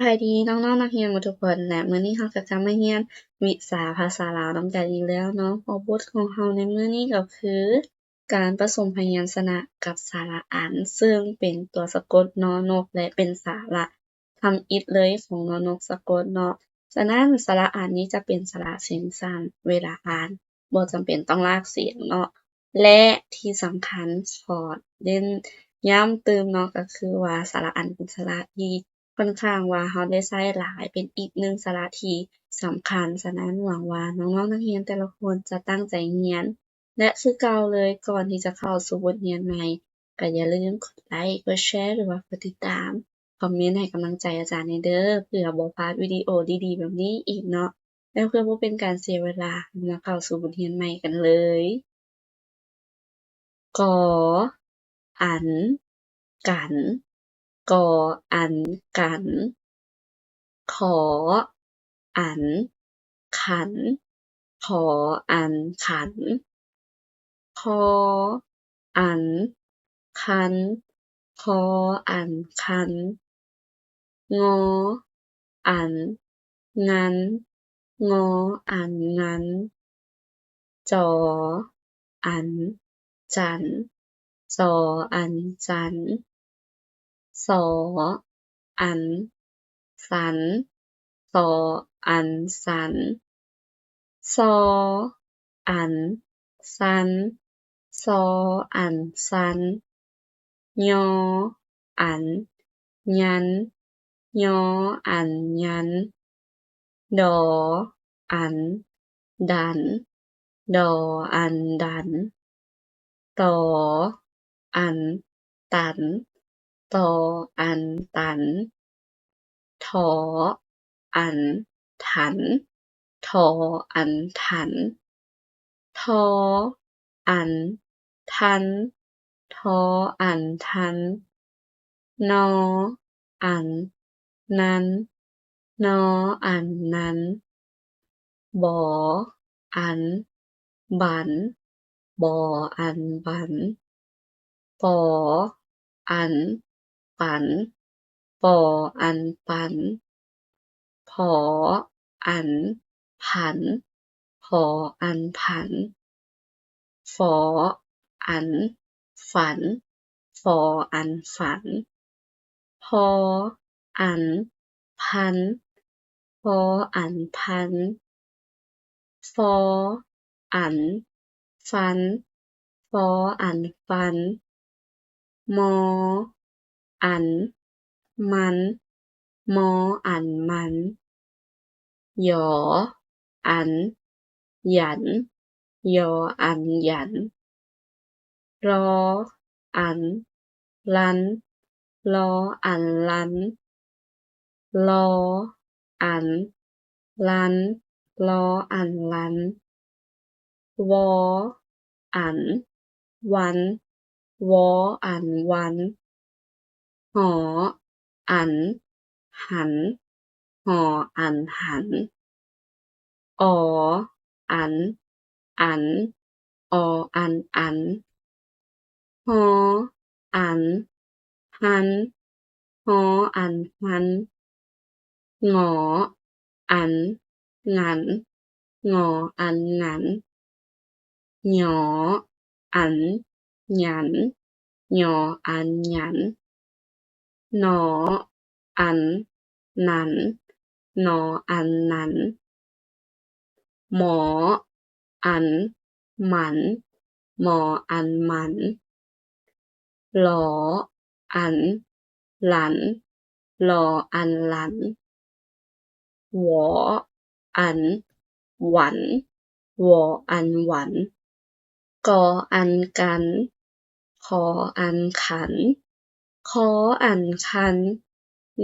ບາຍດີນ້ອງໆນັກຮຽນໝົດທຸກຄົນ ແລະ ມື້ນີ້ເຮົາກໍກັບມາຮຽນວິຊາພາສາລາວນຳກັນອີກແລ້ວເນາະ. ຫົວບົດຂອງເຮົາໃນມື້ນີ້ກໍຄື ການປະສົມພະຍັນຊະນະກັບສະຫຼະອັນ ເຊິ່ງເປັນຕົວສະກົດ ນ ນົກ ແລະ ເປັນສະຫຼະທຳອິດເລີຍຂອງ ນ ນົກ ສະກົດເນາະ. ສະນັ້ນ ສະຫຼະອັນນີ້ຈະເປັນສະຫຼະເສັງສັ້ນເວລາອ່ານ, ບໍ່ຈຳເປັນຕ້ອງລາກສຽງເນາະ. ແລະ ທີ່ສຳຄັນ ຂໍເນັ້ນຢ້ຳຕື່ມເນາະ ກໍຄືວ່າສະຫຼະອັນເປັນສະຫຼະທີ່ ຂ້ອນຂ້າງວ່າເຮົາໄດ້ໃຊ້ຫຼາຍ ເປັນອີກໜຶ່ງສະຫຼະທີ່ສຳຄັນ. ສະນັ້ນ ຫວັງວ່ານ້ອງໆນັກຮຽນແຕ່ລະຄົນຈະຕັ້ງໃຈຮຽນ ແລະ ຄືເກົ່າເລີຍ ກ່ອນທີ່ຈະເຂົ້າສູ່ບົດຮຽນໃໝ່ ກໍຢ່າລືມກົດໄລ, ກົດແຊ ຫຼືວ່າກົດຕິດຕາມ, ຄອມເມັນໃຫ້ກຳລັງໃຈອາຈານແດ່ເດີ້ ເພື່ອບໍ່ພາດວິດີໂອດີໆແບບນີ້ອີກເນາະ. ແລ້ວເພື່ອບໍ່ເປັນການເສຍເວລາ, ເຮົາມາເຂົ້າສູ່ບົດຮຽນໃໝ່ກັນເລີຍ. ກ ອັນ ກັນ, ກ ອັນ ກັນ, ຂ ອັນ ຂັນ, ຂ ອັນ ຂັນ, ຄ ອັນ ຄັນ, ຄ ອັນ ຄັນ, ງ ອັນ ງັນ, ງ ອັນ ງັນ, ຈ ອັນ ຈັນ, ຈ ອັນ ຈັນ, ສ ອັນ ສັນ, ສ ອັນ ສັນ, ຊ ອັນ ສັນ, ຊ ອັນ ສັນ, ຍ ອັນ ຍັນ, ຍ ອັນ ຍັນ, ດ ອັນ ດັນ, ດ ອັນ ດັນ, ຕ ອັນ ຕັນ, ຕ ອັນ ຕັນ, ຖ ອັນ ຖັນ, ຖ ອັນ ຖັນ, ທ ອັນ ທັນ, ທ ອັນ ທັນ, ນ ອັນ ນັນ, ນ ອັນ ນັນ, ບ ອັນ ບັນ, ບ ອັນ ບັນ, ປ ອັນ ປັນ, ປ ອັນ ປັນ, ຜ ອັນ ຜັນ, ຜ ອັນ ຜັນ, ຝ ອັນ ຝັນ, ຝ ອັນ ຝັນ, ພ ອັນ ພັນ, ພ ອັນ ພັນ, ຟ ອັນ ຟັນ, ຟ ອັນ ຟັນ, ມ ອັນ ມັນ, ມ ອັນ ມັນ, ຢ ອັນ ຢັນ, ຢ ອັນ ຢັນ, ລ ອັນ ລັນ, ລ ອັນ ລັນ, ລ ອັນ ລັນ, ລ ອັນ ລັນ, ວ ອັນ ວັນ, ວ ອັນ ວັນ, ຫ ອັນ ຫັນ, ຫ ອັນ ຫັນ, ອ ອັນ ອັນ, ອ ອັນ ອັນ, ຮ ອັນ ຫັນ, ຮ ອັນ ຫັນ, ງ ອັນ ງັນ, ງ ອັນ ງັນ, ຍ ອັນ ຍັນ, ຍ ອັນ ຍັນ, ນ ອັນ ນັນ, ນ ອັນ ນັນ, ມ ອັນ ມັນ, ມ ອັນ ມັນ, ລ ອັນ ລັນ, ລ ອັນ ລັນ, ວ ອັນ ວັນ, ວ ອັນ ວັນ, ກ ອັນ ກັນ, ຂ ອັນ ຂັນ, ຂ ອັນ ຄັນ,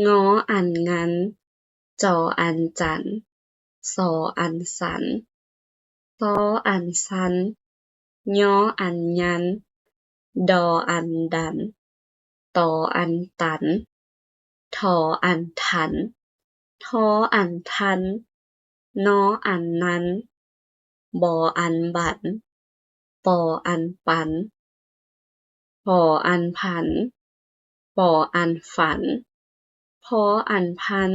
ງ ອັນ ງັນ, ຈ ອັນ ຈັນ, ສ ອັນ ສັນ, ຊ ອັນ ສັນ, ຍ ອັນ ຍັນ, ດ ອັນ ດັນ, ຕ ອັນ ຕັນ, ຖ ອັນ ຖັນ, ທ ອັນ ທັນ, ນ ອັນ ນັນ, ບ ອັນ ບັນ, ປ ອັນ ປັນ, ຜ ອັນ ຜັນ, ຝ ອັນ ຝັນ, ພ ພໍອັນພັນ,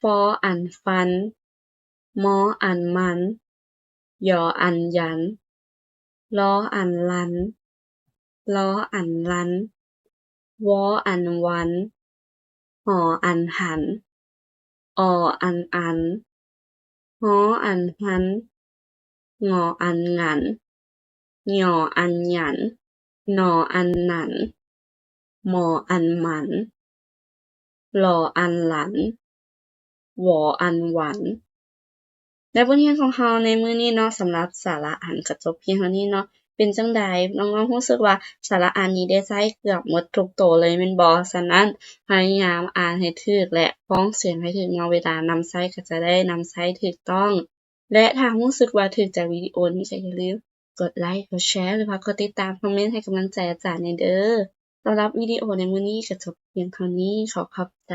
ຟໍອັນຟັນ, ມໍອັນມັນ, ຍໍອັນຢັນ, ລໍອັນລັນ, ລໍອັນລັນ, ວໍອັນວັນ, ຫໍອັນຫັນ, ອໍອັນອັນ, ຮໍອັນຮັນ, ງໍອັນງັນ, ຫຍໍອັນຫຍັນ, ໜໍອັນໜັນ, ໝໍອັນໝັນ, ຫຼໍອັນຫຼັນ, ວໍອັນຫວັນ. ແລະ ບົດຮຽນຂອງເຮົາໃນມື້ນີ້ເນາະ, ສຳລັບສະຫຼະອັນ ກໍຈົບພຽງເທົ່ານີ້ເນາະ. ເປັນຈັ່ງໃດ? ນ້ອງໆຮູ້ສຶກວ່າສະຫຼະອັນນີ້ໄດ້ໃຊ້ເກືອບໝົດທຸກໂຕເລີຍແມ່ນບໍ່? ສະນັ້ນ ພະຍາຍາມອ່ານໃຫ້ຖືກ ແລະ ພ້ອງສຽງໃຫ້ຖືກເນາະ, ເວລານຳໃຊ້ກໍຈະໄດ້ນຳໃຊ້ຖືກຕ້ອງ. ແລະ ຖ້າຮູ້ສຶກວ່າຖືກໃຈວິດີໂອນີ້ ກໍຢ່າລືມກົດໄລ, ກົດແຊ ຫຼືວ່າກົດຕິດຕາມ, ຄອມເມັນໃຫ້ກຳລັງໃຈອາຈານແດ່ເດີ້. ສຳລັບວິດີໂອໃນມື້ນີ້ກໍຈົບພຽງເທົ່ານີ້. ຂໍຂອບໃຈ.